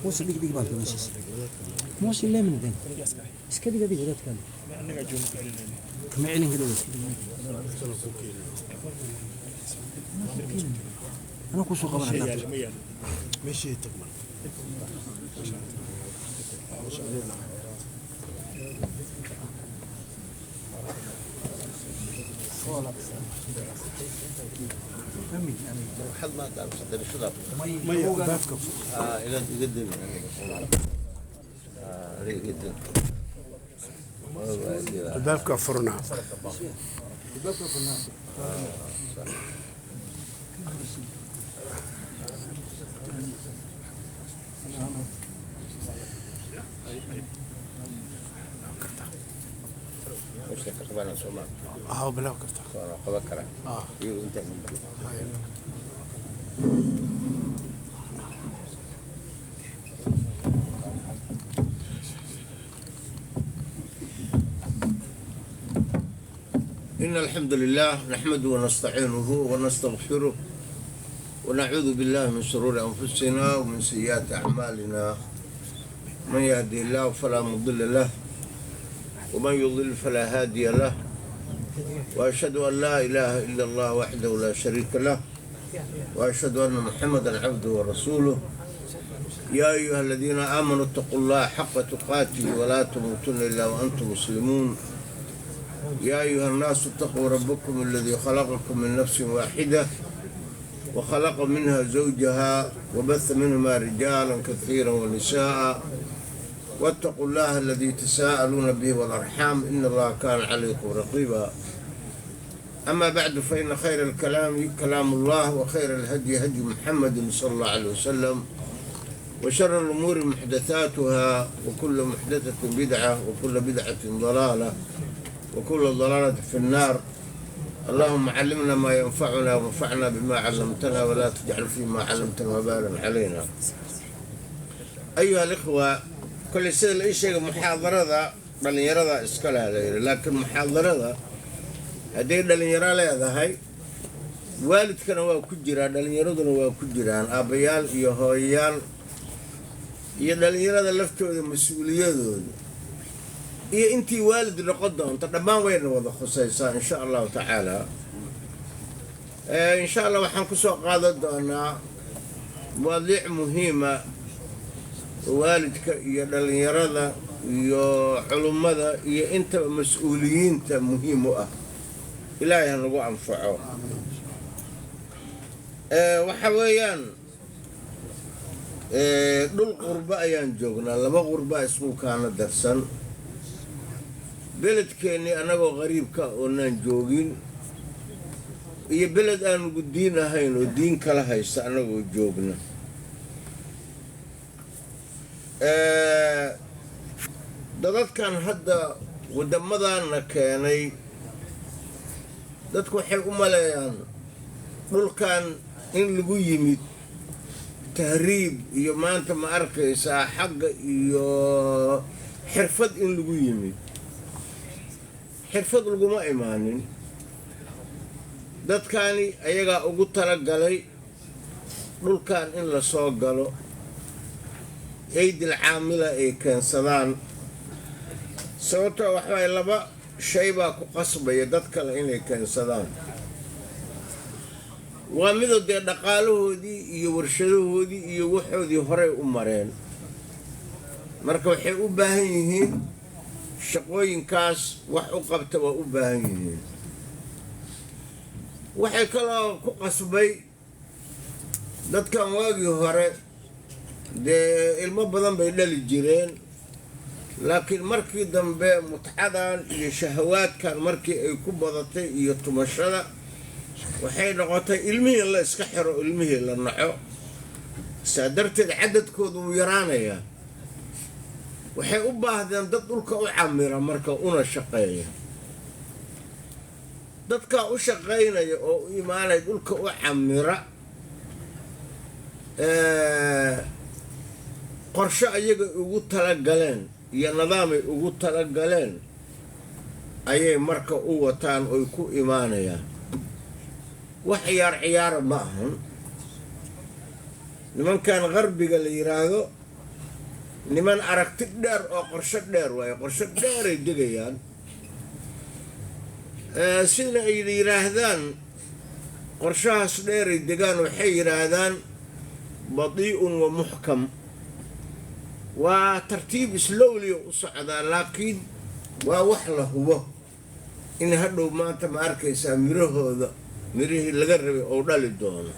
Muuse dhig dhig baalka meeshaas. Muuse leemin den. Iska dhig adiga wadaadkan. Kama celin karo iska dhig. Anaa ku soo qaban hadda. Albaabka furnaa. Ah, bilaab kartaa. إن الحمد لله نحمده ونستعينه ونستغفره ونعوذ بالله من شرور أنفسنا ومن سيئات أعمالنا، من يهدي الله فلا مضل له ومن يضلل فلا هادي له، وأشهد أن لا إله إلا الله وحده لا شريك له، وأشهد أن محمدا عبده ورسوله. يا أيها الذين آمنوا اتقوا الله حق تقاته ولا تموتن إلا وأنتم مسلمون. يا أيها الناس اتقوا ربكم الذي خلقكم من نفس واحدة وخلق منها زوجها وبث منهما رجالا كثيرا ونساء، واتقوا الله الذي تساءلون به والأرحام إن الله كان عليكم رقيبا. أما بعد، فإن خير الكلام كلام الله، وخير الهدي هدي محمد صلى الله عليه وسلم، وشر الأمور محدثاتها، وكل محدثة بدعة، وكل بدعة ضلالة، وكل ضلالة في النار. اللهم علمنا ما ينفعنا وانفعنا بما علمتنا، ولا تجعل فيما علمتنا وبالا علينا. أيها الإخوة، كل sida la ii sheegay muxaadarada dhallinyarada iska leh la yidhi, laakiin muxaadarada hadday dhallinyaro leedahay, waalidkana waa ku jiraa, dhallinyaraduna waa ku jiraan, aabbayaal iyo hooyayaal iyo dhallinyarada laftooda mas-uuliyadooda iyo intii waalid noqon doonto dhammaan wayna wada khusaysaa, insha Allahu tacaala. Insha Allah waxaan kusoo qaadan doonaa mawaadiic muhiima, waalidka iyo dhallinyarada iyo culummada iyo intaba mas-uuliyiinta muhiim u ah. Ilaahay ha nagu anfaco. Waxa weeyaan, dhul qurbo ayaan joognaa, laba qurba iskuulkaana darsan, beledkeennii annagoo qariibka oonaan joogin iyo beled aanugu diin ahayn oo diin kala haysta annagoo joogna. Dadadkan hadda waddamadaana keenay, dadku waxay u maleeyaan dhulkan in lagu yimid tahriib iyo maanta ma arkaysaa xagga iyo xirfad in lagu yimid. Xirfad laguma imaanin. Dadkani ayagaa ugu talagalay dhulkan in la soo galo, aydil caamila ay keensadaan, sababtoo waxbay laba shay baa ku qasbaya dad kale inay keensadaan. Waa midoo dee dhaqaalahoodii iyo warshadahoodii iyo waxoodii horey u mareen, marka waxay u baahan yihiin shaqooyinkaas wax u qabta waa u baahan yihiin. Waxay kaloo ku qasbay dadkan, waagii hore dee ilmo badan bay dhali jireen, laakiin markii dambe mutcadan iyo shahawaadkan markii ay ku badatay iyo tumashada, waxay noqotay ilmihii la iska xiro, ilmihii la naco. Saa darteed cadadkoodu wuu yaraanayaa. Waxay u baahdeen dad dhulka u camira marka una shaqeeya. Dadkaa u shaqaynaya oo u imaanaya dhulka u camira, qorshe ayaga ugu tala galeen. Iyo nidaamay ugu talagaleen ayay marka u wataan oy ku imaanayaan. Wax ciyaar ciyaara ma ahan. Nimankan Qarbiga la yiraahdo, niman aragti dheer oo qorsho dheer waaye, qorsho dheeray degayaan. Sida ay yidhaahdaan, qorshahaas dheeray degaan, waxay yidhaahdaan بطيء ومحكم, waa tartiib, slowly u socdaa, laakiin waa wax la hubo in hadhow maanta ma arkaysaa mirahooda, mirihii laga rabay oo dhali doono.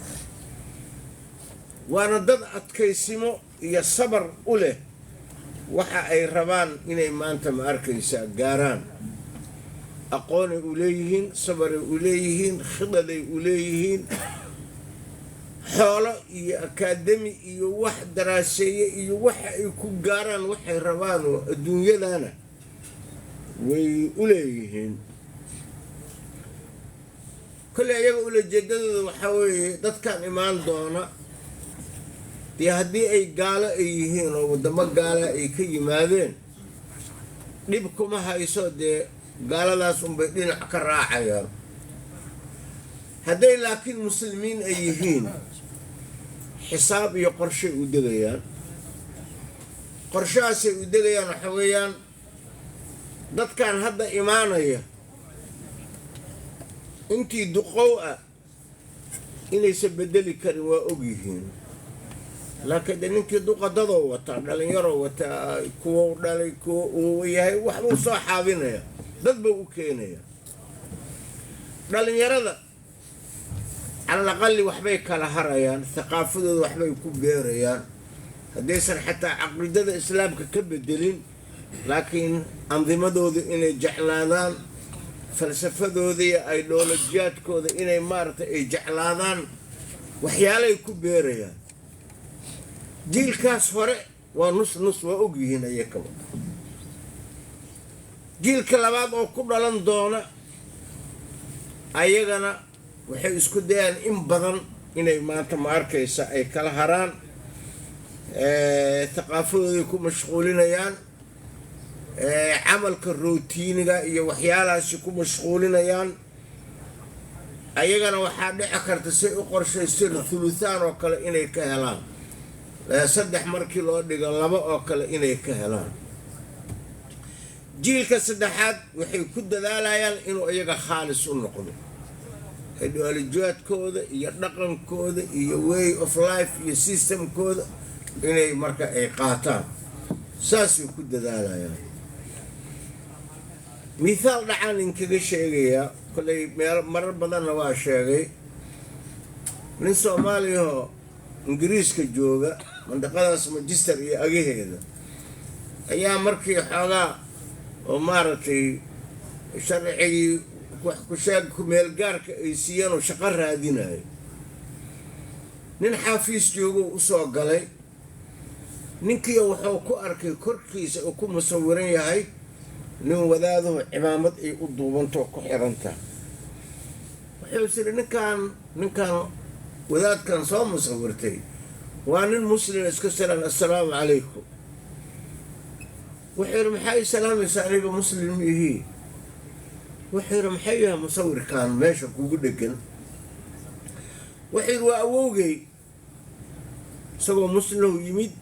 Waana dad adkaysimo iyo sabar u leh waxa ay rabaan inay maanta ma arkaysaa gaaraan. Aqoonay u leeyihiin, sabaray u leeyihiin, khidaday u leeyihiin, xoolo iyo academy iyo wax daraaseeye iyo waxa ay ku gaaraan waxay rabaan oo adduunyadana way u leeyihiin. Kolley ayaga ulajeedadooda waxaa weeye dadkan imaan doona dee haddii ay gaalo ay yihiin oo waddamo gaala ay ka yimaadeen, dhib kuma hayso, dee gaaladaas unbay dhinac ka raacayaan. Hadday laakiin Muslimiin ay yihiin, xisaab iyo qorshay u degayaan. Qorshahaasay u degayaan waxa weeyaan dadkan hadda imaanaya intii duqow ah inaysan bedeli karin waa og yihiin, laakiin de ninkii duqa dadoo wataa, dhalinyaroo wataa, kuwou dhalay, kuwa uu yahay, waxbuu soo xaabinaya, dad buu u keenaya. Dhalinyarada calal aqali waxbay kala harayaan, thaqaafadooda waxbay ku beerayaan, haddaysan xataa caqiidada Islaamka ka bedelin, laakiin andimadooda inay jeclaadaan, falsafadooda iyo ideolojiyaadkooda inay maaragtay ay jeclaadaan, waxyaalay ku beerayaan. Jiilkaas hore waa nus nus, waa ogyihiin ayakaba. Jiilka labaad oo ku dhalan doona ayagana waxay isku dayaan in badan inay maanta ma arkaysa ay kala haraan, thaqaafadooday ku mashquulinayaan, camalka routiiniga iyo waxyaalahaasi ku mashquulinayaan. Ayagana waxaa dhici karta say u qorshaysteen thuluthaan oo kale inay ka helaan, saddex markii loo dhigo laba oo kale inay ka helaan. Jiilka saddexaad waxay ku dadaalayaan inuu iyaga khaalis u noqdo ideolojiyaadkooda iyo dhaqankooda iyo way of life iyo systemkooda inay marka ay qaataan, saasay ku dadaalayaan. Mithaal dhacaan inkaga sheegayaa, kollay meel marar badanna waa sheegay. Nin Soomaaliyahoo Ingiriiska jooga, mandaqadaas Manchester iyo agaheeda, ayaa markii xoogaa oo maaragtay sharcigii wax kusheeg ku-meelgaarka ay siiyeen oo shaqo raadinayo, nin xaafiis joogo usoo galay. Ninkii wuxuu ku arkay korkiisa uu ku musawiran yahay nin wadaaduhu cimaamad ay u duubantoo ku xiran tahay. Wuxuu is yidhi, Ninkan wadaadkan soo musawirtay waa nin Muslima, iska salaan, assalaamu calaykum." Wuxuu yidhi, "Maxaa ii salaamaysaa? Aniga Muslim ihii." Wuxuu yidhi, "Maxay yahay musawirkan meesha kugu dhegan?" Wuxuu yidhi, "Waa awowgay, isagoo muslimhu yimid,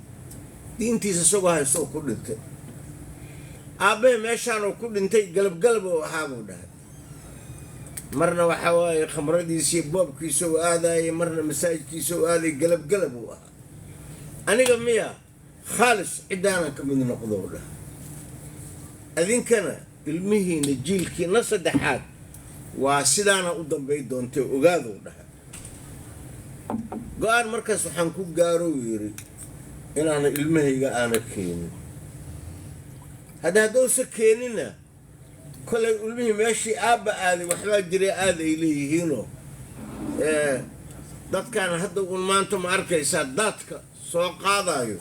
diintiisa isagoo haystoo ku dhintay. Aabbahe meeshaanuu ku dhintay, galabgalab oo ahaa," buu dhahay. "Marna waxaa waaye khamradiisiiyo boobkiisa u aadaayay, marna masaajidkiisa u aaday, galabgalab uu ahaa. Aniga miya khaalis ciddaanan ka mid noqdou dhahay. Adinkana ilmihiina jiilkiina saddexaad waa sidaana u dambay doontay, ogaadou dhahay. Go-aan markaas waxaan ku gaarou yidhi inaana ilmahayga aana keenin. Haddousa keeninna, kolay ilmihii meeshii aabba aaday waxbaa jiray aad ay leeyihiinoo dadkan hadda uun maanta ma arkaysaa daadka soo qaadayo,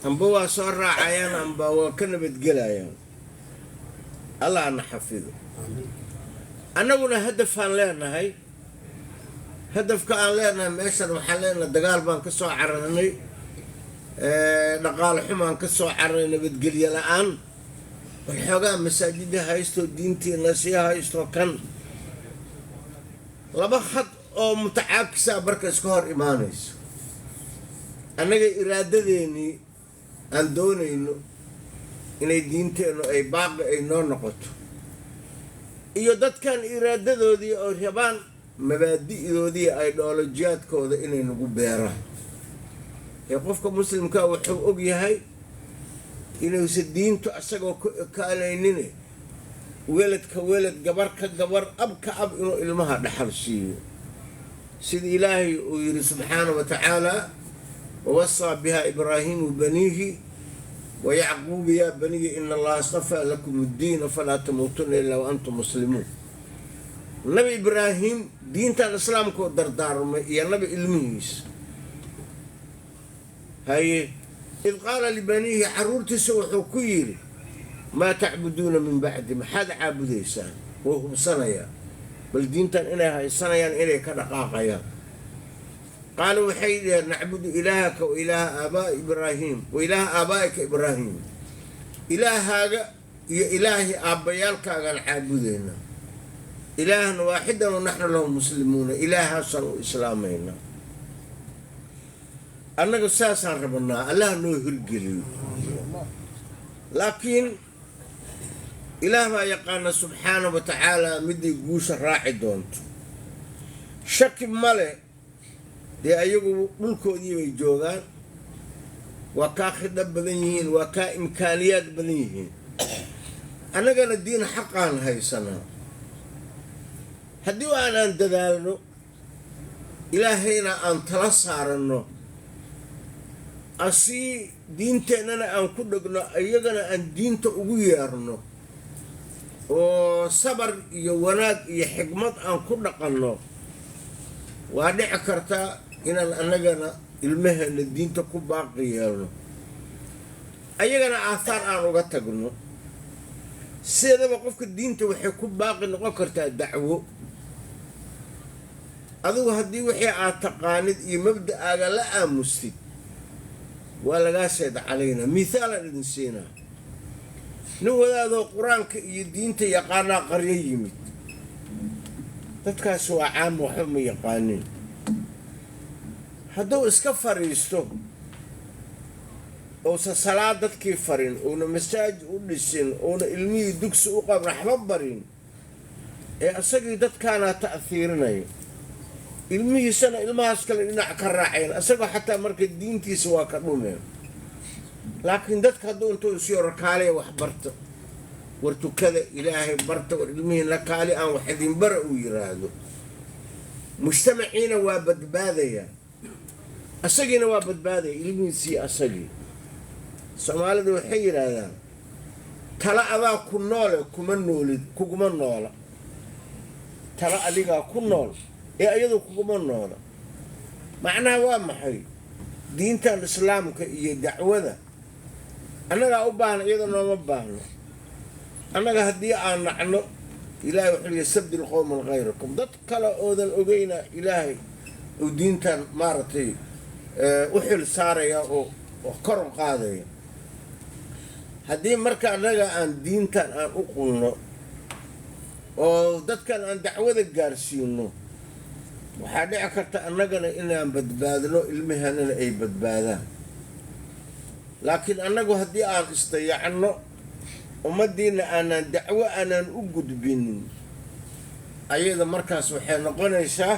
amba waa soo raacayaan amba waa ka nabadgelayaan. Allah na xafido. Annaguna hadafaan leenahay. Hadafka aan leenahay meeshan waxaan leenahay, dagaal baan ka soo cararnay. Dhaqaale xumaan ka soo cararnay, nabadgelyo la-aan. Bal xoogaa masaajida haysto, diintiina sii haysto. Kan laba khad oo mutacaakisaa barka iska hor imaanayso. Annaga iraadadeennii aan doonayno inay diinteennu ay baaqi ay noo noqoto, iyo dadkan iraadadoodii oo rabaan mabaadi'doodii, ideolojiyaadkooda inay nagu beeraan. Ee qofka muslimka wuxuu og yahay inuusan diintu asagoo ku ekaanaynin, weladka welad, gabar ka gabar, ab ka ab, inuu ilmaha dhaxal siiyo, sida Ilaahay uu yidhi subxaana wa tacaala: "ووصى بها إبراهيم بنيه ويعقوب يا بني إن الله اصطفى لكم الدين فلا تموتن إلا وأنتم مسلمون." Nabi Ibraahim diintan islaamka u dardaarmay iyo nabi ilmihiis. Haye, إذ قال لبنيه, caruurtiisa wuxuu ku yidhi: "ما تعبدون من بعدي?" Maxaad caabudaysaan? Wuu hubsanayaa bal diintan inay haysanayaan, inay ka dhaqaaqayaan. قالوا, waxay dhaheen: "نعبد إلهك وإله آباء إبراهيم وإله آبائك إبراهيم." Ilaahaaga iyo ilaahii aabbayaalkaagaan caabudaynaa. "إلها واحدا ونحن له مسلمون." Ilaahaasaan u islaamaynaa. Annaga saasaan rabnaa, Allaha noo hirgeliyo, laakiin Ilaah baa yaqaana subxaana wa tacaala miday guusha raaci doonto. Shaki male, dee ayagu dhulkoodii bay joogaan, waa kaa khidho badan yihiin, waa kaa imkaaniyaad badan yihiin. Annagana diin xaqaan haysanaa. Haddii aanaan dadaalno, Ilaahayna aan tala saaranno, asii diinteennana aan ku dhegno, iyagana aan diinta ugu yeerno, oo sabar iyo wanaag iyo xikmad aan ku dhaqanno, waa dhici kartaa inaan annagana ilmaheena diinta ku baaqi yeelno, ayagana aathaar aan uga tagno. Sideedaba qofka diinta waxay ku baaqi noqon kartaa dacwo. Adigu haddii wixii aad taqaanid iyo mabda'aaga la aamustid, waa lagaa seed calaynaa. Mithaalaan idin siinaa: nin wadaadoo qur-aanka iyo diinta yaqaanaa qaryo yimid. Dadkaasi waa caam, waxba ma yaqaanin. Hadduu iska fadhiisto, uusan salaad dadkii farin, uuna masaajid u dhisin, uuna ilmihii dugsi u qabin, waxba barin, ee isagii dadkaanaa ta'hiirinaya, ilmihiisana ilmahaas kale dhinac ka raaceen, isagoo xataa marka diintiisa waa ka dhumeen. Laakiin dadka hadduu intuu is yoro, "Kaaliya, wax barta, war tukada, Ilaahay barta, war ilmihiina kaali aan wax idin bara," uu yiraahdo, mujtamaciina waa badbaadaya, isagiina waa badbaadaya, ilmihiisii asagii. Soomaalidu waxay yidhaahdaan: "Tala adaa ku noole kuma noolid, kuguma noola. Tala adigaa ku nool ee iyadu kuguma noola." Macnaha waa maxay? Diintan islaamka iyo dacwada annagaa u baahna, iyada nooma baahno. Annaga haddii aan nacno, Ilaahay wuxuu يستبدل قوما غيركم. Dad kale oodan ogeyna Ilaahay uu diintan maaragtay u xil saaraya oo kor u qaadaya. Haddii marka annaga aan diintan aan u qulno oo dadkan aan dacwada gaarsiino, waxaa dhici karta annagana inaan badbaadno, ilmahanana ay badbaadaan. Laakiin annagu haddii aan isdayacno, ummaddiina aanaan dacwo aanaan u gudbinin, ayada markaas waxay noqonaysaa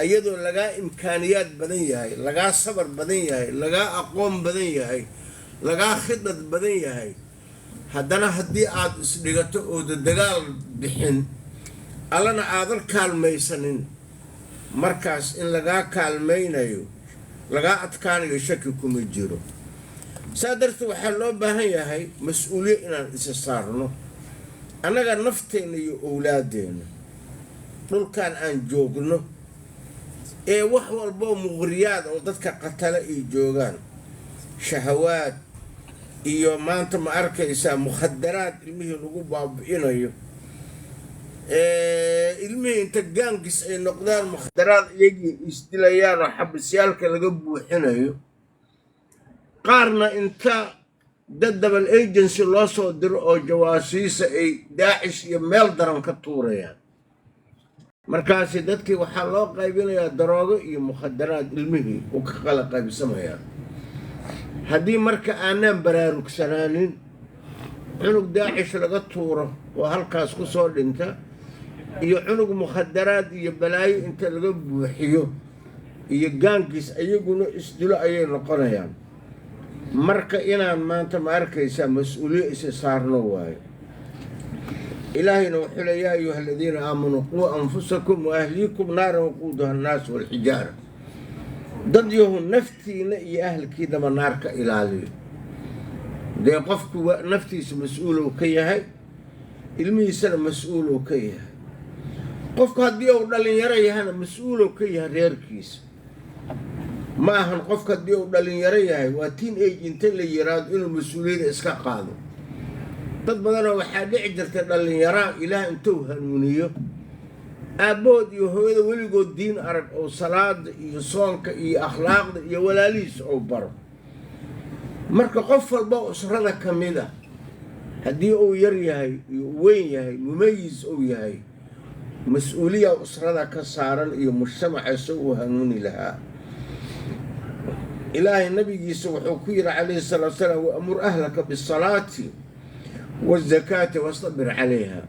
iyadoo lagaa imkaaniyaad badan yahay, lagaa sabar badan yahay, lagaa aqoon badan yahay, lagaa khidad badan yahay, haddana haddii aad isdhigato ooda dagaal bixin, Allana aadan kaalmaysanin, markaas in lagaa kaalmaynayo, lagaa adkaanayo, shaki kuma jiro. Saa darteed waxaa loo baahan yahay mas-uuliya inaan isa saarno annaga nafteenna iyo owlaadeenna. Dhulkan aan joogno ee wax walboo muqriyaad oo dadka qatala ay joogaan, shahawaad iyo maanta ma arkaysaa mukhadaraad ilmihii lagu baabi'inayo, ilmihii inta gangs ay noqdaan, mukhadaraad iyagii isdilayaan oo xabisyaalka laga buuxinayo. Qaarna inta dad double agency loo soo diro oo jawaasiisa ay Daacish iyo meel daran ka tuurayaan. Markaasi dadkii waxaa loo qaybinayaa daroogo iyo mukhadaraad, ilmihii uu ka kala qaybsamayaa. Haddii marka aanaan baraarugsanaanin, cunug Daacish laga tuuro oo halkaas ku soo dhinta iyo cunug mukhadaraad iyo balaayo inta laga buuxiyo iyo gangs iyaguna isdilo ayay noqonayaan. Marka inaan maanta, ma arkaysaa, mas-uuliyo isa saarno waayo. Ilaahayna wuxuu le: يا أيها الذين آمنوا قوا أنفسكم وأهليكم نارا وقودها الناس والحجارة. Dad yahu, naftiina iyo ahalkiinaba naar ka ilaaliyo. Dee qofku naftiisa mas-uulou ka yahay, ilmihiisana mas-uulou ka yahay. Qofku haddii uu dhalinyaro yahana, mas-uulou ka yahay reerkiisa. Ma ahan qofku haddii uu dhalinyaro yahay, waa teen age, inta la yiraahdo inuu mas-uuliyadda iska qaado. Dad badanoo waxaa dhici jirta dhallinyaraa Ilaah intuu hanuuniyo, aabbahood iyo hooyada weligood diin arag, oo salaada iyo soonka iyo akhlaaqda iyo walaalihiis uu baro. Marka qof walba usrada ka mid a, haddii uu yar yahay iyo weyn yahay, mumayis uu yahay, mas-uuliya usrada ka saaran iyo mujtamaca si uu hanuuni lahaa. Ilaahay nabigiisa wuxuu ku yidhi calayhi salaatu wasalaam: وأمر أهلك بالصلاة والزكاة واصطبر عليها.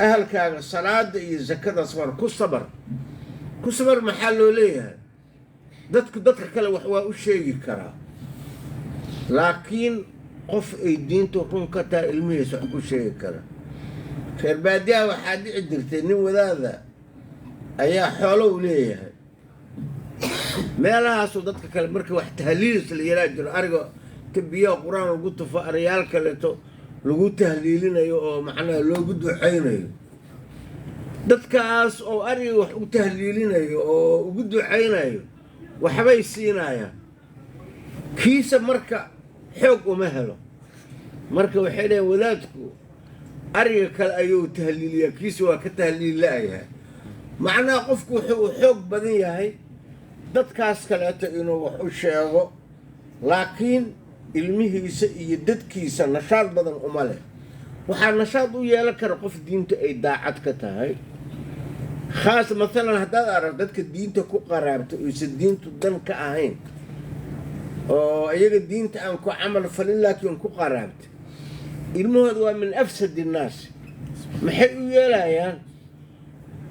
Ahalkaaga salaada iyo zakada sabar, ku sabar. Ku sabar maxaa loo leeyahay? Dadku dadka kale wax waa u sheegi karaa, laakiin qof ay diintu run ka tahay ilmihiisa wax ku sheegi kara. Reer baadiyaha waxaa dhici jirtay nin wadaada ayaa xoolo u leeyahay. Meelahaasuu dadka kale marka wax tahliilis la yaraa jiro, ariga ta biyaha Qur-aan lagu tufo, ariyaal kaleeto lagu tahliilinayo oo macnaha loogu ducaynayo. Dadkaas oo ariga wax u tahliilinayo oo ugu ducaynayo waxbay siinayaan. Kiisa marka xoog uma helo. Marka waxay dhaheen: "Wadaadku ariga kale ayuu tahliiliyaa, kiisa waa ka tahliil la-yahay." Macnaha qofku wuxuu u xoog badan yahay dadkaas kaleeto inuu wax u sheego, laakiin ilmihiisa iyo dadkiisa nashaad badan uma leh. Waxaa nashaad u yeelan kara qof diinta ay daacad ka tahay. Khaas maalan haddaad arag dadka diinta ku qaraabta oysan diintu dan ka ahayn, oo iyaga diinta aan ku camal falin laakiin ku qaraabta, ilmahooda waa من أفسد الناس. Maxay u yeelayaan?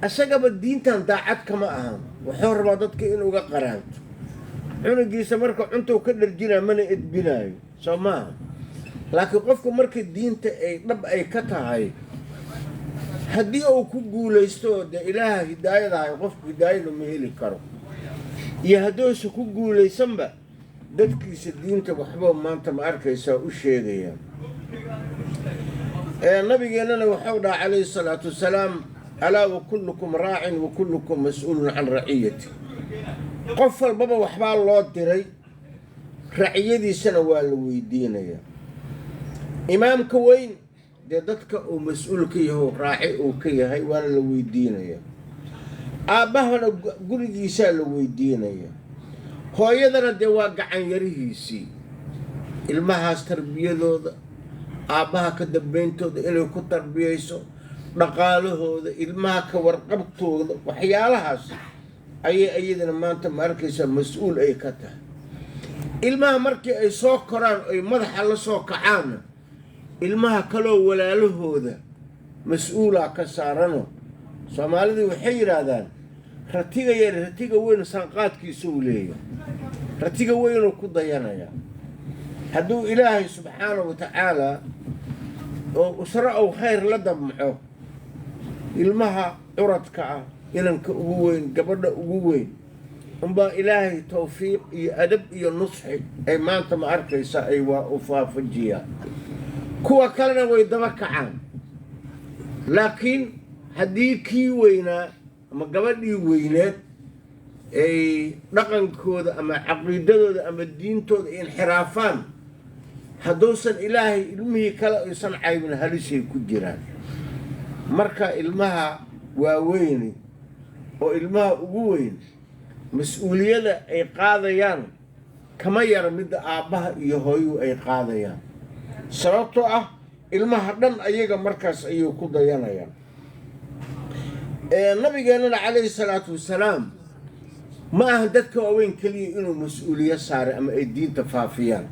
Isagaba diintan daacad kama ahan, wuxuu rabaa dadka in uga qaraabto. Cunugiisa marka cuntuu ka dharjinaa, mana edbinaayo, soo maaha? Laakiin qofku marka diinta ay dhab ay ka tahay, haddii uu ku guulaysto, dee Ilaaha hidaayadahay, qofku hidaayadu ma heli karo, iyo hadduusa ku guulaysanba, dadkiisa diinta waxba maanta, ma arkaysaa, u sheegaya. Nabigeennana waxau dhaha calayhi salaatu wasalaam: ألا وكلكم راع وكلكم مسؤول عن رعيته. Qof walbaba waxbaa loo diray, raciyadiisana waa la weydiinayaa. Imaamka weyn dee dadka uu mas-uul ka yaho, raaci uu ka yahay, waana la weydiinayaa. Aabbahana gurigiisaa la weydiinaya. Hooyadana dee waa gacan yarihiisii, ilmahaas tarbiyadooda, aabbaha ka dambeyntooda inay ku tarbiyayso, dhaqaalahooda, ilmaha ka warqabtooda, waxyaalahaas ayay iyadana maanta, ma arkaysaa, mas-uul ay ka tahay. Ilmaha markii ay soo koraan, ay madaxa la soo kacaanna, ilmaha kaloo walaalahooda mas-uulaa ka saarano. Soomaalidii waxay yidhaahdaan: "Ratiga yar ratiga weyn saanqaadkiisa uu leeyahay, ratiga weynuu ku dayanayaa." Hadduu Ilaahay subxaana wa tacaalaa oo usro uu khayr la damco, ilmaha curadka ah, inanka ugu weyn, gabadha ugu weyn unbaa Ilaahay tawfiiq iyo adab iyo nusxi ay maanta, ma arkaysa, ay waa u faafajiyaan. Kuwa kalena way daba kacaan. Laakiin haddii kii weynaa ama gabadhii weyneed ay dhaqankooda ama caqiidadooda ama diintooda inxiraafaan, hadduusan Ilaahay ilmihii kale aysan caybin, halisay ku jiraan. Marka ilmaha waaweyni oo ilmaha ugu weyn mas-uuliyada ay qaadayaan Kama yara midda aabbaha iyo hooyuhu ay qaadayaan, sababtoo ah ilmaha dhan ayaga markaas ayuu ku dayanayaan. Nabigeennana calayhi salaatu wasalaam ma aha dadka waaweyn keliya inuu mas-uuliyo saaray ama ay diinta faafiyaan.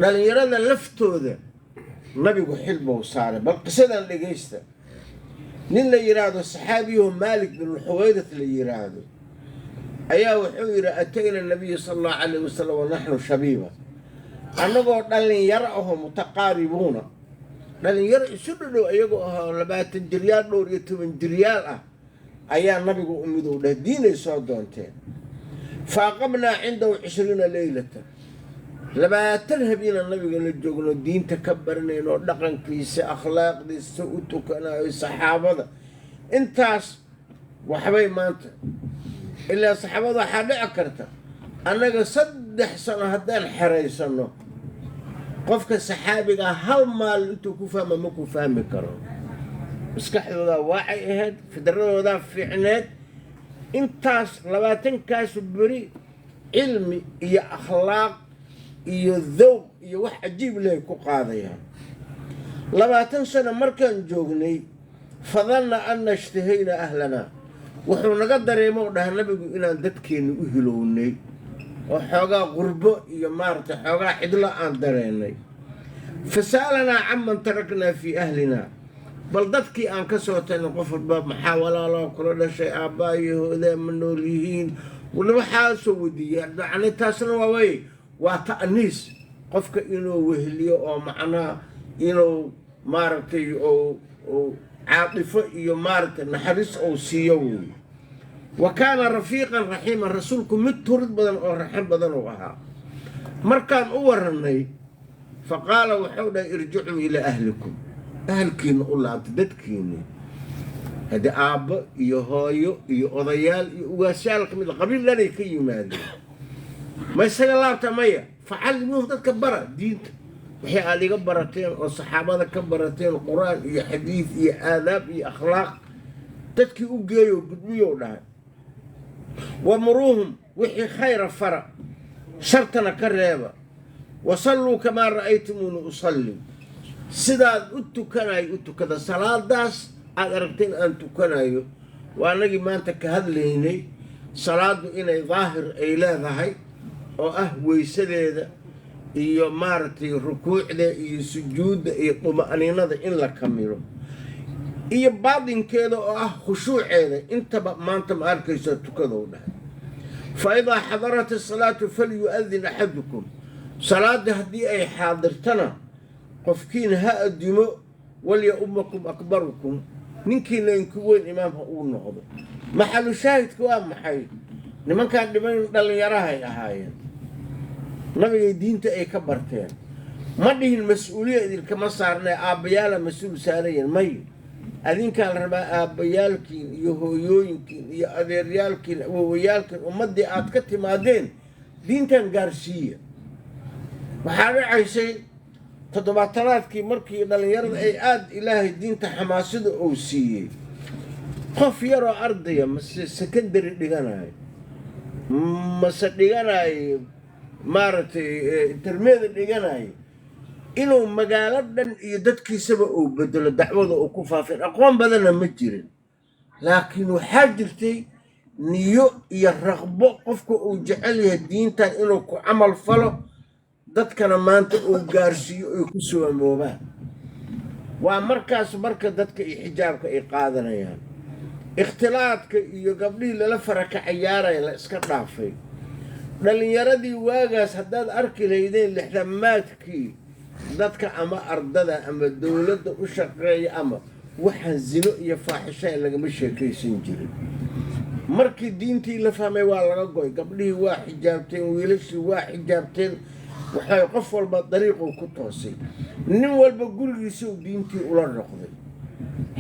Dhallinyarada laftooda nabigu xil buu saaray. Bal qisadan dhegaysta. Nin la yidhaahdo saxaabiyahu Maalik bin Xuwayrat la yidhaahdo ayaa wuxuu yidhi: "أتينا النبي صلى الله عليه وسلم ونحن شبيبة", annagoo dhallinyaro ahoo متقاربون, dhallinyaro isu dhadhow iyagoo ahoo 20 jiryaal, 14 jiryaal ah, ayaa nabigu u midow dheh diinay soo doonteen. "فأقمنا عنده 20 ليلة", 20 habiina nabiga la joogno, diinta ka baranayno, dhaqankiisa, akhlaaqdiisa, u tukanayo saxaabada. Intaas waxbay maanta ilaa saxaabada waxaa dhici karta annaga 3 sano haddaan xeraysano, qofka saxaabigaa hal maalin intuu ku fahma ma ku fahmi karo. Maskaxdoodaa waacay ahayd, fidradoodaa fiicneed. Intaas 20-kaas beri cilmi iyo akhlaaq iyo dawq iyo wax cajiib lehay ku qaadayaan. 20 sano markaan joognay, "فظن أنا اشتهينا أهلنا", wuxuu naga dareemo dhaha nabigu inaan dadkeenni u hilownay oo xoogaa qurbo iyo maaragtay xoogaa xidlo aan dareennay. "فسألنا عمن تركنا في أهلنا", bal dadkii aan ka soo tagnay, qof walba maxaa walaaloo kula dhashay, aabbaa iyo hoodaa ma nool yihiin, waxaasoo weydiiyey. Yani taasna waa way waa ta'niis, qofka inuu weheliyo oo macnaha inuu maaragtay oo caatifo iyo maaragtay naxariis uu siiyo weeye. "وكان رفيقا رحيما", rasuulku mid turid badan oo raxin badan uu ahaa. Markaan u warannay, "فقال", wuxuu dhahay: "ارجعوا إلى أهلكم", ahalkiina u laabta, dadkiini haddii aabbo iyo hooyo iyo odayaal iyo ugaasyaal ka mid a qabiil dhanay ka yimaadeen, ma isaga laabta? Maya. "فعلموهم", dadka bara diinta waxay aada iga barateen oo saxaabada ka barateen, qur-aan iyo xadiid iyo aadaab iyo akhlaaq, dadkii u geeyo, gudbiyow dhahay. "ومروهم", wixii khayra fara, shartana ka reeba. "وصلوا كما رأيتموني أصلي", sidaad u tukanayo u tukada, salaadaas aad aragteen aan tukanayo. Waa anagii maanta ka hadlaynay salaaddu inay daahir ay leedahay oo ah weysadeeda iyo maaragtay rukuucda iyo sujuudda iyo duma'niinada in la kamilo, iyo baadinkeeda oo ah khushuuceeda. Intaba maanta ma arkayso tukadow dhahay. "فإذا حضرت الصلاة فليؤذن أحدكم", salaadda haddii ay xaadirtana qofkiin ha addimo. "وليؤمكم أكبركم", ninkiina inku weyn imaamka uu noqdo. Maxalu shaahidka waa maxay? Nimankaan dhiman dhallinyarahay ahaayeen, nabigay diinta ay ka barteen. Ma dhihin mas-uuliya idinkama saarnay, aabbayaala mas-uul saarayen. May, adinkaa la rabaa aabbayaalkiin iyo hooyooyinkiin iyo adeeryaalkiin, awowayaalkiin, ummaddii aad ka timaadeen diintan gaarsiiya. Waxaa dhacaysay toddobaatanaadkii markii dhallinyarada ay aada ilaahay diinta xamaasada uu siiyey, qof yaroo ardaya mase secondary dhiganayo mase dhiganayo maaragtay intermediate dhiganayo inuu magaalo dhan iyo dadkiisaba uu bedelo, dacwada uu ku faafin. Aqoon badanna ma jirin, laakiin waxaa jirtay niyo iyo raqbo qofka uu jecel yahay diintan inuu ku camal falo, dadkana maanta uu gaarsiiyo ay ku soomoobaan. Waa markaas marka dadka iyo xijaabka ay qaadanayaan, ikhtilaadka iyo gabdhihii lala faraka cayaaraya la iska dhaafay. Dhallinyaradii waagaas haddaad arki lahaydeen lixdamaadkii, dadka ama ardada ama dowladda u shaqeeya ama waxaan zino iyo faaxishayn lagama sheekaysan jirin. Markii diintii la fahmay waa laga goy, gabdhihii waa xijaabteen, wiilashii waa xijaabteen. Waxay qof walba dariiquu ku toosay, nin walba gurigiisuu diintii ula noqday.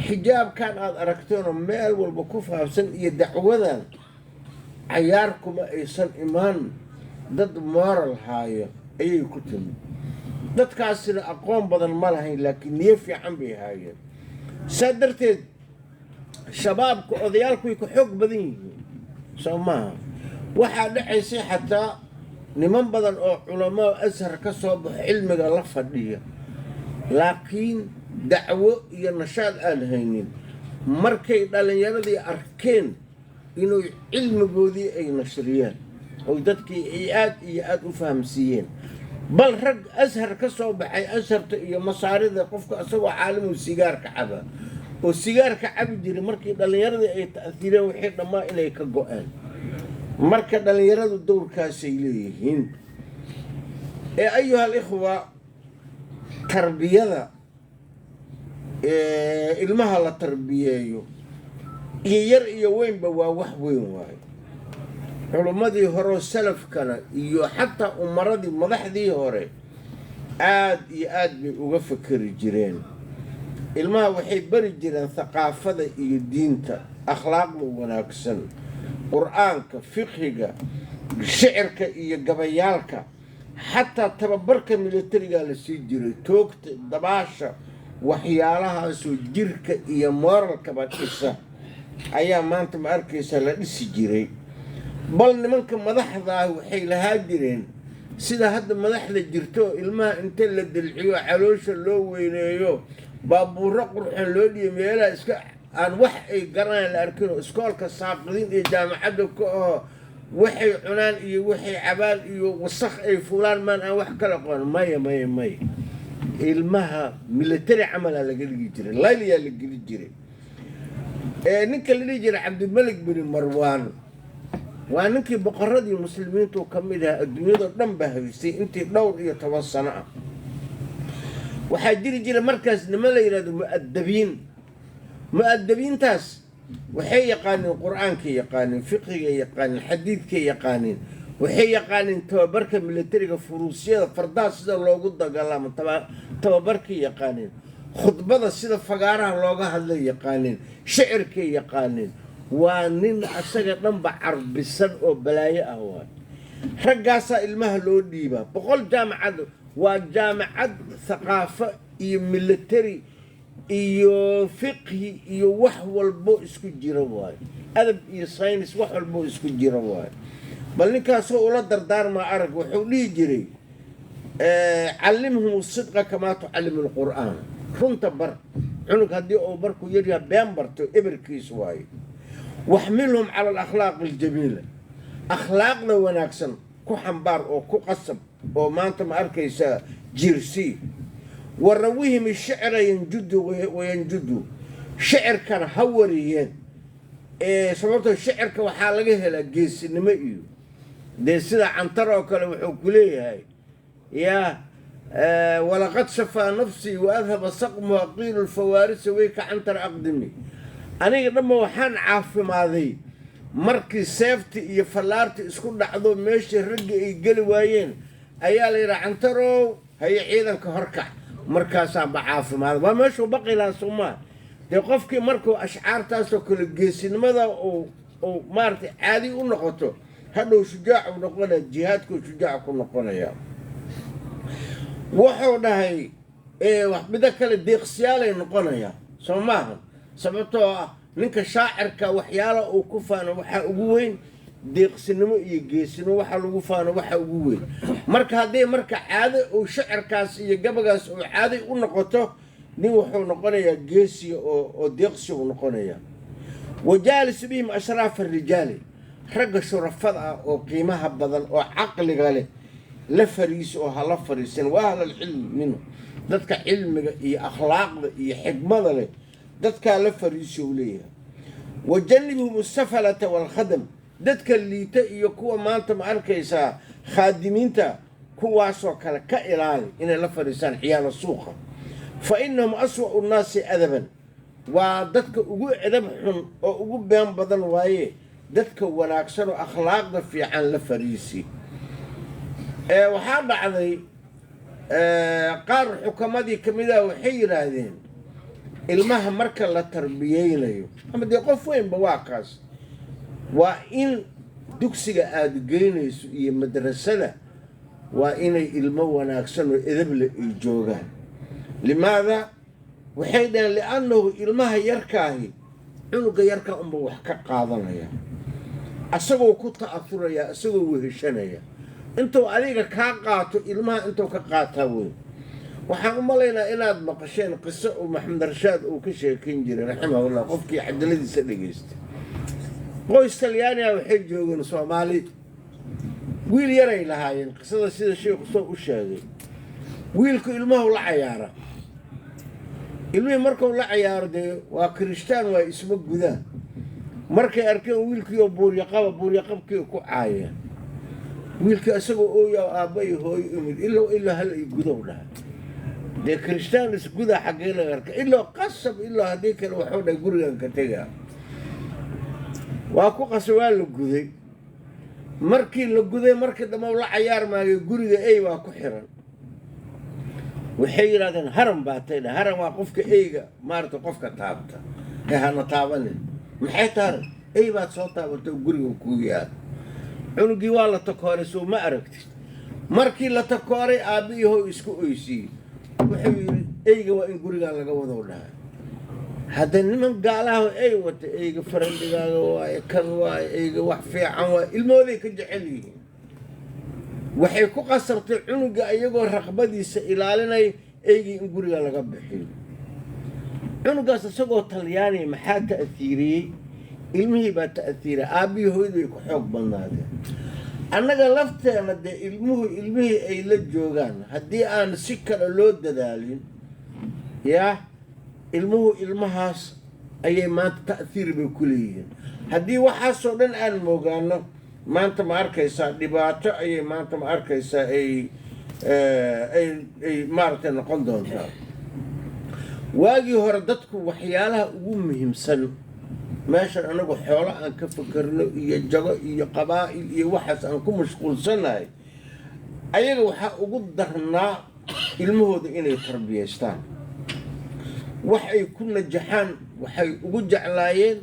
Xijaabkan aad aragteenoo meel walba ku faafsan iyo dacwadan cayaar kuma aysan imaan. Dad moral haayo ayay ku timid. Dadkaasina aqoon badan ma lahayn, laakiin niyo fiican bay haayeen. Saa darteed shabaabka odayaalku way ku xoog badan yihiin, soo maaha? Waxaa dhacaysay xataa Niman badan oo culamaa Ashar ka soo baxo cilmiga la fadhiya, laakiin dacwo iyo nashaad aan haynin, markay dhallinyaradii arkeen inuu cilmigoodii ay nashriyeen oo dadkii ay aad iyo aad u fahamsiiyeen. Bal rag Ashar ka soo baxay, Asharta iyo Masaarida, qofka isagoo caalimuu sigaarka caba oo sigaarka cabi jiray, markii dhallinyaradii ay ta'hiireen, waxay dhammaa inay ka go-een. Marka dhallinyaradu dowrkaasay leeyihiin. Ee ayuha alikhwa, tarbiyada ilmaha la tarbiyeeyo iyo yar iyo weynba waa wax weyn waayo. Culummadii horeo salafkana iyo xataa umaradii madaxdii hore aad iyo aad bay uga fakeri jireen. Ilmaha waxay bari jireen thaqaafada iyo diinta, akhlaaqda wanaagsan, Qur-aanka, fiqhiga, shicirka iyo gabayaalka. Xataa tababarka militarigaa la sii jiray, toogta, dabaasha, waxyaalahaasoo jirka iyo mooralkaba dhisa ayaa maanta ma arkaysa la dhisi jiray. Bal nimanka madaxda ah waxay lahaa jireen sida hadda madaxda jirto, ilmaha inta la dilciyo, caloosha loo weyneeyo, baabuuro qurxon loo dhiyo, meelaha iska aan wax ay garanaan la arkin oo iskoolka saaqidiin iyo jaamacadda ka aho, waxay cunaan iyo waxay cabaan iyo wasakh ay fuulaan maan aan wax kala qoon. Maya, maya, maya, ilmaha military camalaa laga dhigi jiray, layliyaa la geli jiray. Ninka la dhihi jiray Cabdimalik bin Marwaan waa ninkii boqoradii muslimiintu ka mid ahaa, adduunyadoo dhan ba haysay intii dhowr iyo toban sano ah. Waxaa jiri jira markaas niman la yidhahdo mu'adabiin. Mu'adabiintaas waxay yaqaaneen Qur-aankay yaqaaneen, fiqhigay yaqaaneen, xadiidkay yaqaaneen, waxay yaqaaneen tababarka militariga, furuusyada, fardaha sida loogu dagaalamo tababarkay yaqaaneen, khudbada sida fagaaraha looga hadlay yaqaaneen, shicirkay yaqaaneen. Waa nin asaga dhanba carbisan oo balaayo ah waay. Raggaasaa ilmaha loo dhiibaa. 100 jaamacad waa jaamacad thaqaafo iyo military iyo fiqhi iyo wax walbo isku jira waayo, adab iyo saynis, wax walbo isku jira waayo. Bal ninkaasoo ula dardaarmaa arag, wuxuu dhihi jiray: "Callimhum sidqa kamaa tucallimu lqur'aan." Runta bar cunug. Haddii uu barkuu yaryaha been barto, eberkiis waayo. "Waxmilhum cala alakhlaaqi aljamiila." Akhlaaqda wanaagsan ku xambaar oo ku qasab oo maanta ma arkaysaa jiirsii. "Warawihim shicra yanjudu wayanjudu." Shicirkana ha wariyeen, sababtoo shicirka waxaa laga helaa geesinimo iyo dee sida Cantar oo kale wuxuu ku leeyahay: "Yaa walaqad shafaa nafsii wa adhaba saqmuha qiilu lfawaarisa weyka Cantar aqdimi." Aniga dhanba waxaan caafimaaday markii seefti iyo fallaarti isku dhacdo, meeshii raggii ay geli waayeen ayaa la yidhaha: "Cantarow, haye, ciidanka horkac." Markaasaanba caafimaada. Waa meeshuu baqi lahaa soomaa? Dee qofkii markuu ashcaartaasoo kale geesinimada uu maaragtay caadi u noqoto, hadhow shujaacu noqonaya, jihaadkuu shujaac ku noqonaya. Wuxuu dhahay mido kale, deeqsiyaalay noqonaya soo maaha? Sababtoo ah ninka shaacirka waxyaala uu ku faano waxaa ugu weyn deeqsinimo iyo geesinimo. Waxa lagu faano waxa ugu weyn. Marka haddii marka caado uu shicirkaas iyo gabagaas uu caaday u noqoto, nin wuxuu noqonayaa geesiya oo deeqsi uu noqonaya. "Wajaalis bihim ashraafa arijaali." Ragga shurafada ah oo qiimaha badan oo caqliga leh la fariiso oo hala fariisan. "Wa ahla alcilmi minhu." Dadka cilmiga iyo akhlaaqda iyo xikmada leh, dadkaa la fariiso uu leeyahay. "Wajanibhum asafalata waalkhadam." Dadka liita iyo kuwa maanta ma arkaysaa khaadimiinta, kuwaasoo kale ka ilaali inay la fadhiistaan, ciyaala suuqa. "Fa innahum aswa'u nnaasi adaban." Waa dadka ugu edab xun oo ugu been badan waaye. Dadka wanaagsan oo akhlaaqda fiican la fariisi. Waxaa dhacday qaar xukamadii ka mid ah waxay yidhaahdeen ilmaha marka la tarbiyeynayo ama dee qof weynba waa kaas, waa in dugsiga aada geynayso iyo madrasada waa inay ilmo wanaagsan oo edable ay joogaan. Limaada? Waxay dhaheen: liannahu ilmaha yarkaahi, cunuga yarkaa unba wax ka qaadanaya, asagoo ku ta'auraya, isagoo weheshanaya. Intuu adiga kaa qaato, ilmaha intuu ka qaataa weyn. Waxaan u malaynaa inaad maqasheen qiso uu Maxamed Rashaad uu ka sheekeyn jiray, raximahullah, qofkii cadaladiisa dhegaystay. Qoys Talyaaniga waxay joogeen Soomaali, wiil yaray lahaayeen. Qisada sida sheikhu soo u sheegay, wiilku ilmahu la cayaara. Ilmihii markuu la cayaaro, dee waa Kirishtaan, waa isma gudaan. Markay arkeen wiilkiioo buuryaqaba, buuryaqabkii ku caayeen. Wiilkii isagoo ooyaa aabba iyo hooyo imid. Ilow ilaa hal ay gudow dhahay. Dee Kirishtaan isgudaa xaggee laga arka? Ilaa qasab, ilaa haddii kale waxuu dhahay gurigan ka tegaa. Waa ku qasab, waa la guday. Markii la guday, markii dambe la cayaar maayo. Guriga ey waa ku xiran. Waxay yidhahdeen, "Haran baa tay." Dha haran waa qofka eyga maarata, qofka taabta ee hana taabanin. Maxay taharan? Ey baad soo taabatay oo guriga kuu yaal. Cunugii waa la takooray, soo ma aragtid? Markii la takooray, aabbihii hooy isku oysiiyey. Wuxuu yidhi, "Eyga waa in gurigan laga wado," dhahay. Hadda niman gaalaha ey wata, eyga farandhigaaga waaye, kan waaye, eyga wax fiican waaye, ilmahooday ka jecel yihiin. Waxay ku qasabtay cunuga, iyagoo raqbadiisa ilaalinaya, eygii in guriga laga bixiyo. Cunugaas isagoo Talyaaniya maxaa ta'hiiriyey? Ilmihii baa ta'hiiray. Aabbihii hooyadu way ku xoog badnaadeen. Annaga lafteena dee ilmuhu ilmihii ay la joogaan, haddii aan si kale loo dadaalin, yaa ilmuhu ilmahaas ayay maanta ta'hiir bay ku leeyihiin. Haddii waxaasoo dhan aan moogaano, maanta ma arkaysaa, dhibaato ayay maanta ma arkaysaa ay maaragtay noqon doontaa. Waagii hore dadku waxyaalaha ugu muhiimsan, meeshan anagu xoolo aan ka fakerno iyo jago iyo qabaa'il iyo waxaas aan ku mashquulsannahay, ayaga waxaa ugu darnaa ilmahooda inay tarbiyaystaan. Wax ay ku najaxaan waxay ugu jeclaayeen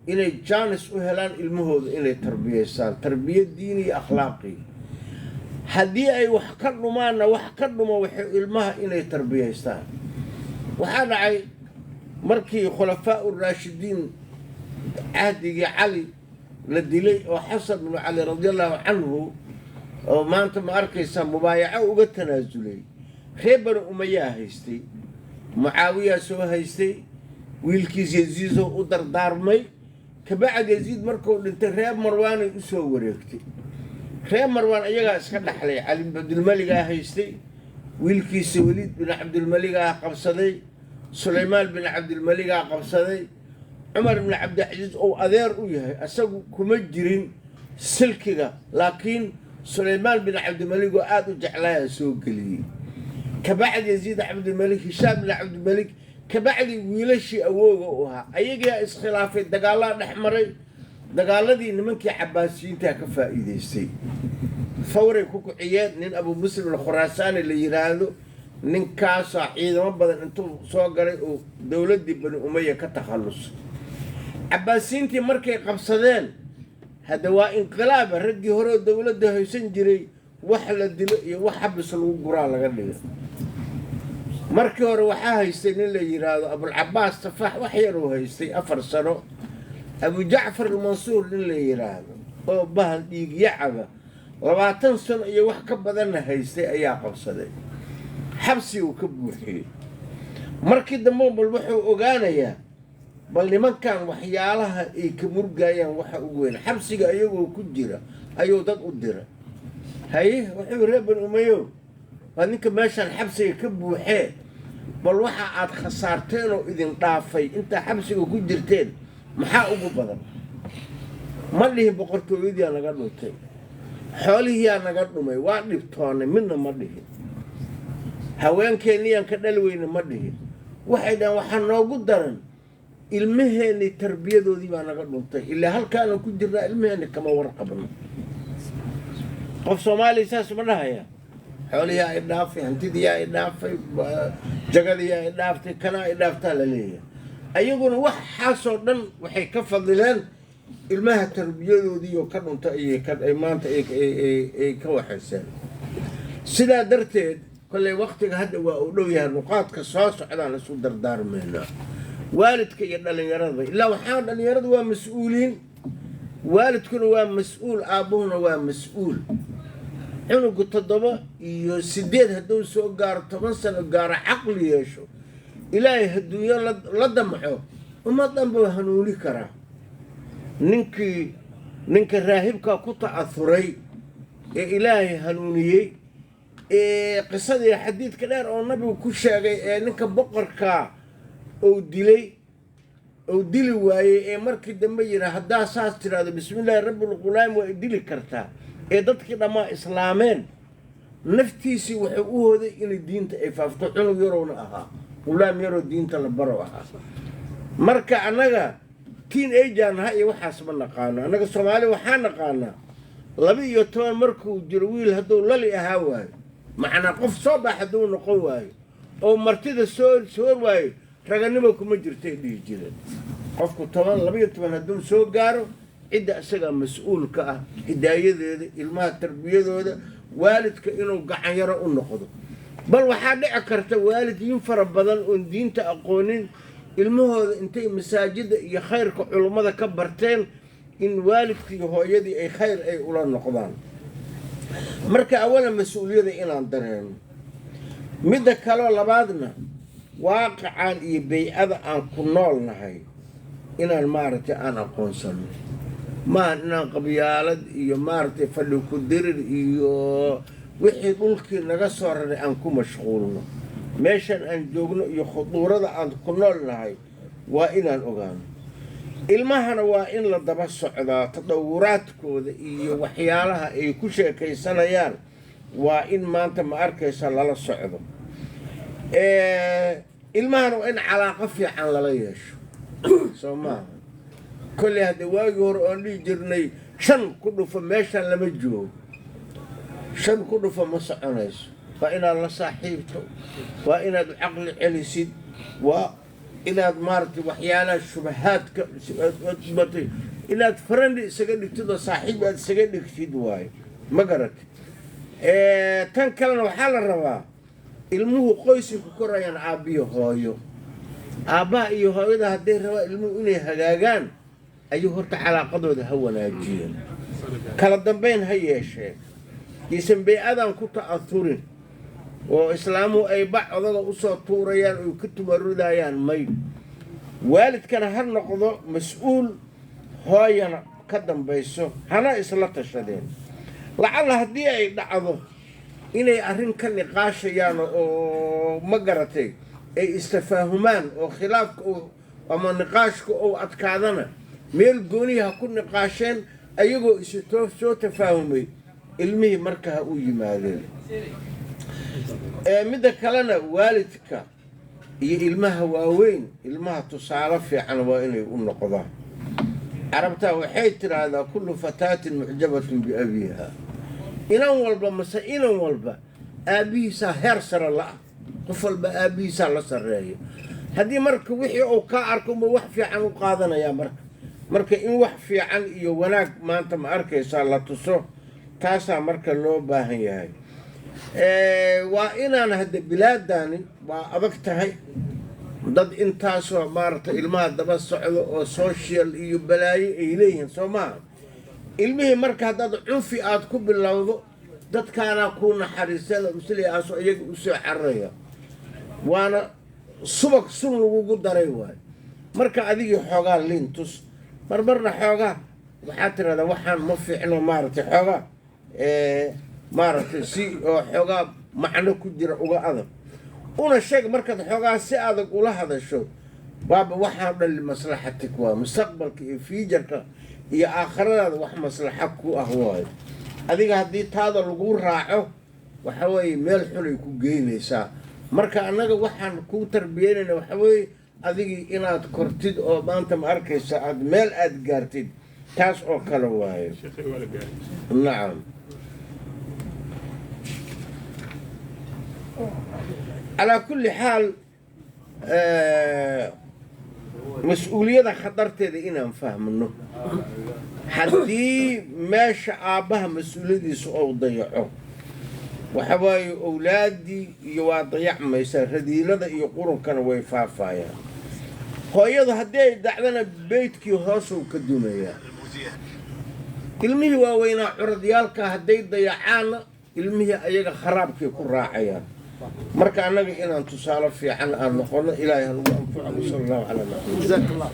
inay jaanis u helaan ilmahooda inay tarbiyaystaan, tarbiya diini iyo akhlaaqi. Haddii ay wax ka dhumaanna, wax ka dhuma waxay ilmaha inay tarbiyaystaan. Waxaa dhacay markii Khulafaa Uraashidiin cahdigii Cali la dilay oo Xasan binu Cali, radiallahu canhu, oo maanta ma arkaysaa mubaayaco uga tanaasulay, reer Bani Umayaa haystay, Mucaawiyaa soo haystay, wiilkiis Yaziidoo u dardaarmay. Kabacdi Yaziid markuu dhintay, reer Marwaanay u soo wareegtay. Reer Marwaan iyagaa iska dhaxlay. Cali bin Cabdilmaligaa haystay, wiilkiisa Weliid bin Cabdilmaligaa qabsaday, Sulaymaan bin Cabdilmaligaa qabsaday. Cumar bin Cabdilcasiis uu adeer u yahay isagu kuma jirin silkiga, laakiin Sulaymaan bin Cabdilmalik oo aada u jeclaayaa soo geliyey. Kabacdi Yaziid Cabdilmalik, Hishaam bin Cabdilmalik, kabacdi wiilashii awooga u ahaa ayagaa iskhilaafay, dagaallaa dhex maray. Dagaaladii nimankii Cabaasiyiintaa ka faa'iidaystay, fawray ku kiciyeen. Nin Abu Muslim Alkhuraasaani la yidhaahdo, ninkaasaa ciidamo badan intuu soo galay oo dowladdii Bani Umaya ka takhallusay. Cabaasiyiintii markay qabsadeen, hadda waa inqilaaba. Raggii hore oo dowladda haysan jiray wax la dilo iyo wax xabis lagu guraa laga dhigay. Markii hore waxaa haystay nin la yidhaahdo Abulcabaas Safaax, wax yaruu haystay, 4 sano. Abu Jacfar Almansuur nin la yidhaahdo oo bahal dhiigyacaba, 20 sano iyo wax ka badanna haystay ayaa qabsaday, xabsi uu ka buuxiyey. Markii dambe bal wuxuu ogaanayaa bal nimankan waxyaalaha ay ka murgayaan waxa ugu weyn. Xabsiga iyagoo ku jira ayuu dad u dira. Haye, wuxuu, "Reer Bani Umayo, waa ninka meeshaan xabsiga ka buuxee, bal waxa aad khasaarteen oo idin dhaafay intaa xabsiga ku jirteen maxaa ugu badan?" Ma dhihin boqortooyadiyaa naga dhuntay, xoolihiyaa naga dhumay, waa dhibtoonnay, midna ma dhihin. Haweenkeenniyaan ka dhali weyne ma dhihin. Waxay dhaheen, waxaa noogu daran ilmaheennii tarbiyadoodii baa naga dhuntay, ilaa halkaanan ku jirnaa ilmaheenni kama warqabno. Qof Soomaaliya saas ma dhahaya? Xoolihiyaa i dhaafay, hantidiyaa i dhaafay, jagadiyaa i dhaaftay, kanaa i dhaaftaa la leeyahay. Ayaguna waxaasoo dhan waxay ka fadileen ilmaha tarbiyadoodiioo ka dhunta ayay ay maanta ay ka waxayseen. Sidaa darteed, kolley waktiga hadda waa uu dhow yahay. Nuqaadka soo socdaan isu dardaarmaynaa, waalidka iyo dhallinyarada. Ilaa waxaa dhallinyaradu waa mas-uuliin, waalidkuna waa mas-uul, aabbuhuna waa mas-uul. Cunugu 7 iyo 8 hadduu soo gaaro, 10 sano gaaro, caqli yeesho, Ilaahay adduunyo la damco, ummad dhan buu hanuuni karaa. Ninkii ninka raahibkaa ku ta'ahuray ee Ilaahay hanuuniyey ee qisadii xadiidka dheer oo Nabigu ku sheegay ee ninka boqorkaa uu dilay, uu dili waayey, ee markii dambe yidhi, "Haddaa saas tidhahdo, bismillaahi rabbilghulaam, waa idili kartaa," ee dadkii dhammaa islaameen, naftiisii wuxuu u hoday inay diinta ay faafto. Cunug yarowna ahaa, ghulaam yaroo diinta la baro ahaa. Marka annaga teenager ha iyo waxaas ma naqaano. Annaga Soomaali waxaa naqaanaa 12 markuu jiro wiil hadduu lali ahaa waayo, macnaa qof soo bax hadduu noqon waayo oo martida soo soor waayo, raganimo kuma jirtay dhihi jireen. Qofku 10, 12 hadduu soo gaaro, cidda isagaa mas-uulka ah hidaayadeeda, ilmaha tarbiyadooda, waalidka inuu gacan yaro u noqdo. Bal waxaa dhici karta waalidiin fara badan oon diinta aqoonin ilmahooda intay masaajida iyo khayrka culummada ka barteen in waalidkii iyo hooyadii ay khayr ay ula noqdaan. Marka awalan mas-uuliyada inaan dareeno. Midda kaloo labaadna, waaqican iyo bey-ada aan ku nool nahay inaan, maaragtay, aan aqoonsano. Maaha inaan qabyaalad iyo, maaragtay, fadhi ku dirir iyo wixii dhulkii naga soo raray aan ku mashquulno. Meeshan aan joogno iyo khuduurada aan ku nool nahay waa inaan ogaano. Ilmahana waa in la daba socdaa, tadawuraadkooda iyo waxyaalaha ay ku sheekaysanayaan waa in maanta, ma arkaysa, lala socdo. Ilmahana waa in calaaqo fiican lala yeesho, soo maaha? Kolley haddee waagii hore oon dhihi jirnay "shan ku dhufo", meeshan lama joogo. "Shan ku dhufo" ma soconayso. Waa inaad la saaxiibto, waa inaad caqli celisid, waa inaad, maaragtay, waxyaalaha shubahaadka matay inaad friend isaga dhigtid oo saaxiib aad isaga dhigtid waayo, ma garatid? Tan kalena waxaa la rabaa ilmuhu qoysay ku korayaan, aabbiyo hooyo. Aabbaha iyo hooyada hadday rabaan ilmuhu inay hagaagaan, ayuu horta calaaqadooda ha wanaajiyeen, kala dambayn ha yeesheen, iisan bey-adan ku ta'ahurin oo islaamuhu ay bac odaga usoo tuurayaan oy ka tumarudayaan. May waalidkana ha noqdo mas-uul, hooyana ka dambayso, hana isla tashadeen. Lacalla haddii ay dhacdo inay arrin ka niqaashayaan oo, ma garatay, ay istafaahumaan oo khilaafka ama niqaashka uu adkaadana, meel goonihi ha ku niqaasheen ayagoo isu soo tafaahumay, ilmihii marka ha u yimaadeen. Midda kalena, waalidka iyo ilmaha waaweyn ilmaha tusaale fiican waa inay u noqdaan. Carabtaa waxay tidhaahdaa, "Kullu fataatin mucjabatun biabiiha." Inan walba mase inan walba aabbihiisaa heer sare la-ah, qof walba aabbihiisaa la sarreeya. Haddii marka wixii uu kaa arko unba wax fiican u qaadanayaa. Marka in wax fiican iyo wanaag maanta, ma arkaysaa, la tuso, taasaa marka loo baahan yahay. Waa inaan hadda bilaadani waa adag tahay, dad intaasoo, maaragtay, ilmaha daba socdo oo social iyo balaayo ay leeyihiin, soo maaha? Ilmihii marka haddaad cunfi aad ku bilowdo, dadkaanaa kuu naxariisana usleaaso iyaga usoo cararaya, waana subag sun lagugu daray waayo. Marka adigii xoogaa liin tus, marmarna xoogaa waxaad tirahdaa, "Waxaan ma fiicno," maaragtay, xoogaa, maaragtay, si oo xoogaa macno ku jira uga adag una sheeg. Markaad xoogaa si adag ula hadasho, waaba waxaan dhan limaslaxatik, waa mustaqbalka iyo future-ka iyo aakhiradaada wax maslaxa ku ah waayo. Adiga haddii taada lagu raaco, waxa weeye meel xunay ku geynaysaa. Marka annaga waxaan kuu tarbiyeynayna waxa weeye adigii inaad kortid oo maanta, ma arkaysa, aad meel aad gaartid, taas oo kale waayo. Nacam. Calaa kulli xaal, mas-uuliyada khatarteeda inaan fahmno. Haddii meesha aabbaha mas-uuliyadiisa ou dayaco, waxa waaye owlaaddii iyo waa dayacmaysaa, radiilada iyo qurunkana way faafayaan. Hooyadu haddii ay dacdana, beydkii hoosuu ka dumayaa. Ilmihii waaweynaa curadyaalka hadday dayacaanna, Ilmihii ayaga kharaabkay ku raacayaan. Marka annaga inaan tusaale fiican aan noqono, Ilaahay ha nagu anfaco. Wasala allahu calaa maxamed. جزاك الله.